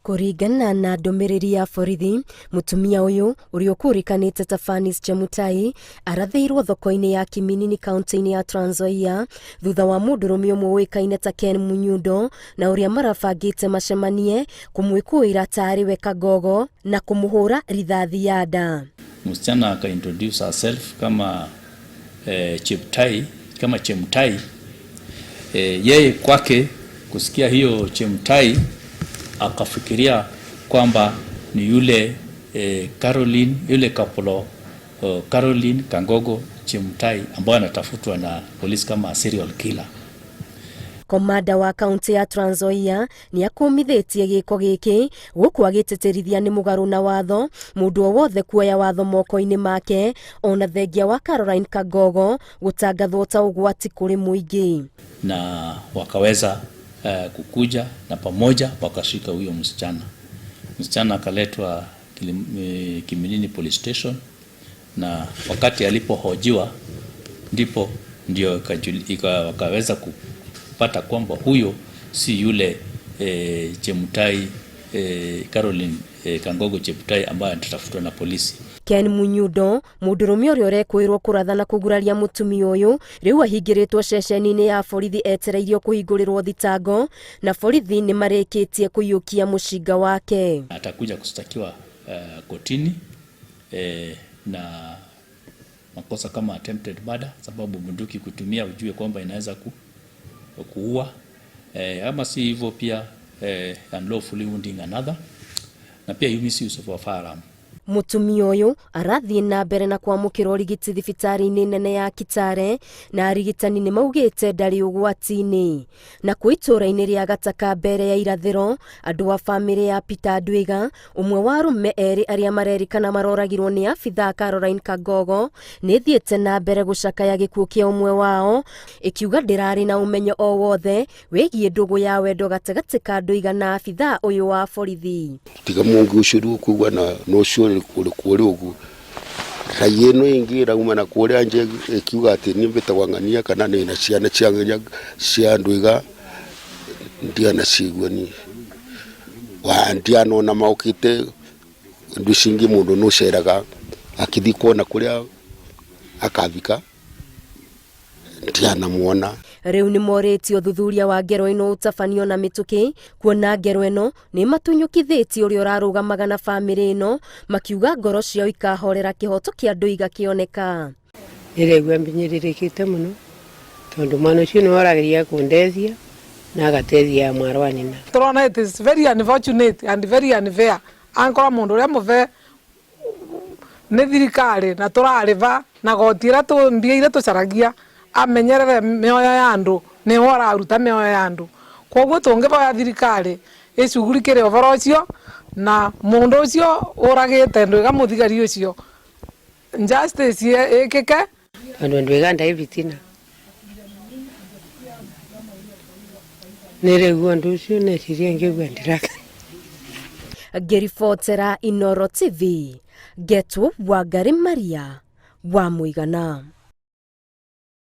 Kũringana na ndũmĩrĩri ya borithi, mũtumia ũyũ ũrĩa ũkũrĩkanĩte ta Fanis Chemutai arathĩirwo thoko-inĩ ya Kiminini kaunti-inĩ ya Trans Nzoia thutha wa mũndũrũme ũmwe ũĩkaine ta Ken Munyundo na ũrĩa marabangĩte macemanie kũmwĩkũĩra ta arĩ we Kagogo na kũmũhũra rithathi ya nda. Msichana aka introduce herself kama Cheptai, kama Chemtai. Yeye kwake kusikia hiyo Chemtai akafikiria kwamba ni yule Caroline, yule Kapolo Caroline Kangogo Chemtai ambaye anatafutwa na polisi kama serial killer. Komanda wa kaunti ya Trans Nzoia nĩ akũmithĩtie gĩko gĩkĩ gũkũ agĩtĩtĩrithia nĩ mũgarũ na watho mũndũ o wothe kuoya watho moko-inĩ make ona thengia wa Caroline Kangogo gũtangathwo ta ũgwati kũrĩ mũingĩ. Na wakaweza kukuja na pamoja wakashika huyo msichana. Msichana akaletwa Kiminini Police Station, na wakati alipohojiwa ndipo ndio wakaweza kupata kwamba huyo si yule Chemutai, Caroline Kangogo Chemutai ambaye anatafutwa na polisi. Ken Munyundo mũndũrũme ũrĩa ũrekwĩrwo kũratha na kũguraria mũtumia ũyũ rĩu ahingĩrĩtwo ceceni-inĩ ya borithi etereirio kũhingũrĩrwo thitango na borithi nĩ marĩkĩtie kũiyũkia mũcinga wake. Atakuja kushtakiwa kotini na makosa kama attempted murder, sababu bunduki kutumia ujue kwamba inaweza kuua, ama si hivyo pia unlawfully wounding another, na pia misuse of a firearm. Mũtumia ũyũ arathiĩ na mbere na kwamũkĩra ũrigiti thibitarĩ-inĩ nene ya Kitale na arigitani nĩ maugĩte ndarĩ ũgwati-inĩ. Na kwĩ itũũra-inĩ rĩa Gataka mbere ya irathĩro, andũ a bamĩrĩ ya Peter Ndwiga, ũmwe wa arũme erĩ arĩa marerĩkana maroragirwo nĩ abithaa Caroline Kangogo, nĩ ĩthiĩte na mbere gũcakaya gĩkuũ kĩa ũmwe wao, ĩkiuga ndĩrarĩ na ũmenyo o wothe wĩgiĩ ndũgũ ya wendo gatagatĩ ka Ndwiga na abithaa ũyũ wa borithi. Tiga mungi ucio riu kuigua na no ucio uri kuri uguo raia ino ingi irauma na kuria nje ikiuga ati ni mbitagwa ng'ania kana ni na ciana cia ng'ania cia Ndwiga ndianacigua ni wa ndianona maukite ndu ici ingi mundu nuceraga akithi kuona kuria akathika ndianamuona. Rĩu nĩ morĩtie ũthuthuria wa ngero ĩno ũtabanio na mĩtũkĩ kuona ngero ĩno nĩ matunyũkithĩtie ũrĩa ũrarũgamaga na bamĩrĩ ĩno makiuga ngoro ciao ikahorera kĩhoto kĩa Ndwiga kĩoneka. Nĩraigua mbinyĩrĩrĩkĩte mũno tondũ mwana ũcio nĩwe ũrageria kũndeithia na agateithia mwarĩ wa nyina. Tũrona it is very unfortunate and very unfair ankorwo mũndũ ũrĩa mũbe nĩ thirikari na tũrarĩba na goti ĩrĩa mbia iria tũcaragia amenyerere mĩoyo ya andũ nĩwe ũraruta mĩoyo ya andũ koguo tũngĩboya thirikari ĩcugurikĩre ũhoro ũcio na mũndũ ũcio ũragĩte Ndwiga mũthigari ũcio justice ĩkĩke. Tondũ Ndwiga ndai bitina nĩraigua ũndũ ũcio neciria ngĩigua ndiraka. Ngĩribotera Inooro TV, Ngetwo Wangari Maria wa Mũigana.